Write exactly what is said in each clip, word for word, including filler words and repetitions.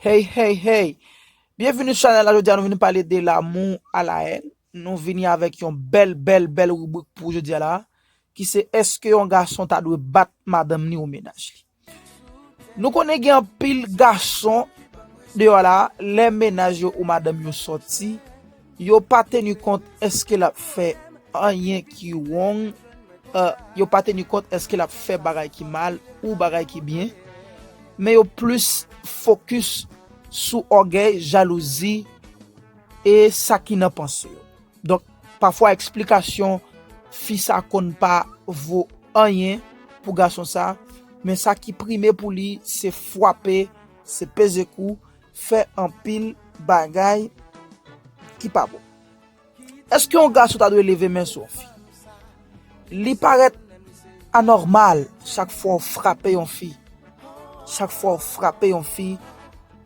Hey, hey, hey! Byenvini sou chanèl la. Jodi a nou vin pale de l'amour à la haine. Nou vini avèk yon bèl, bèl, bèl ribrik pou jodi a la, ki se èske yon gason ta dwe bat madanm ni ou mennaj li? Nou konnen gen anpil gason deyò la, lè mennaj yo ou madanm yo sòti, yo pa teni kont èske l ap fè anyen ki wrong, eh, yo pa teni kont èske l ap fè bagay ki mal ou bagay ki byen, men yo plis fokis sou ògèy, jalouzi e sa ki nan panse yo. Donk, pafwa eksplikasyon fi sa konn pa vo anyen pou gason sa, men sa ki prime pou li se frape, se peze kou, fè anpil bagay ki pa bon. Èske yon gason ta dwe leve men sou yon fi? Li parèt anòmal chak fwa w frape yon fi. Chak fwa w frape yon fi,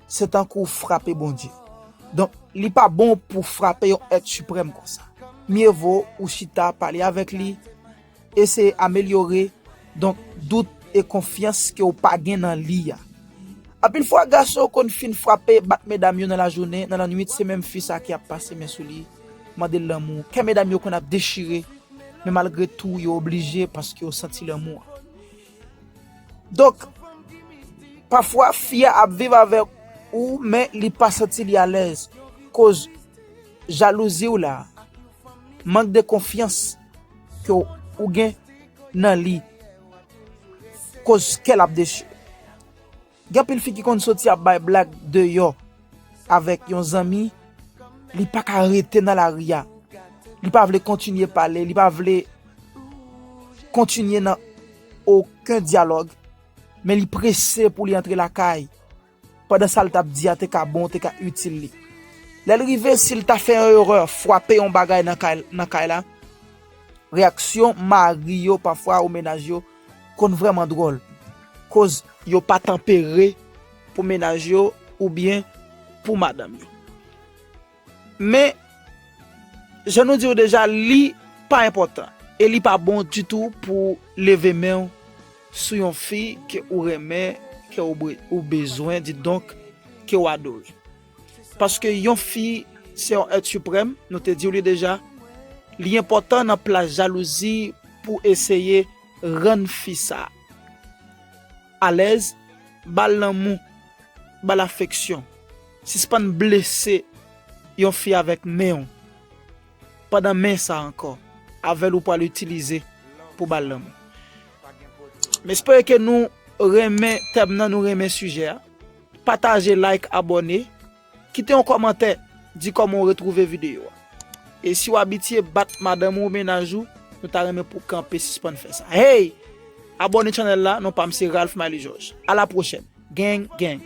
se tankou w frape Bondye. Donk, li pa bon pou w frape yon èt siprèm konsa. Mye vo ou chita, pale avèk li, eseye amelyore, donk, dout e konfyans ke w pa gen nan li a. Anpil fwa, gason yo konn fin frape, bat medam yo nan lajounen, nan lannwit, se menm fi sa ki ap pase men sou li, mande l lanmou. Kè medam yo konn ap dechire, men malgre tou, yo oblije paske yo santi lanmou an. Donk, pafwa, fi a ap viv avèk ou, men li pa santi li alèz. Koz jalouzi w la, mank de konfyans ke w, ou gen nan li, koz kè l ap dechire. Gen anpil fi ki konn soti ap bay blag deyò avèk yon zanmi, li pa ka rete nan lari a. Li pa vle kontinye pale, li pa vle kontinye nan okenn dyalòg, men li prese pou li antre lakay. Pandan sa l t ap di a te ka bon, te ka itil li. Lè l rive, si l ta fè yon erè, frape yon bagay nan kay, nan kay la, reyaksyon mari yo pafwa ou mennaj yo konn vrèman dwòl. Koz yo pa tanpere pou mennaj yo oubyen pou madanm yo. Men, jan nou di w deja, li pa enpòtan e li pa bon ditou pou leve men w sou yon fi ke ou renmen, ke ou, be- ou bezwen, didonk, ke ou adore. Paske yon fi se yon èt siprèm, nou te di w li deja, li enpòtan nan plas jalouzi pou eseye rann fi sa alèz, ba l lanmou, ba l afeksyon. Sispann blese yon fi avèk men w pandan men sa ankò, avè l ou pral itilize pou ba l lanmou. M espere ke nou renmen tèm nan, nou renmen sijè a. Pataje, like, abòne, kite yon kòmantè, di kòman w retwouve videyo a. E si w abitye bat madanm ou, mennaj ou, nou ta renmen pou w kanpe, sispann fè sa. Hey! Abòne channel la, non pa m se Ralph Miley George. A la pwochèn. Gang, gang.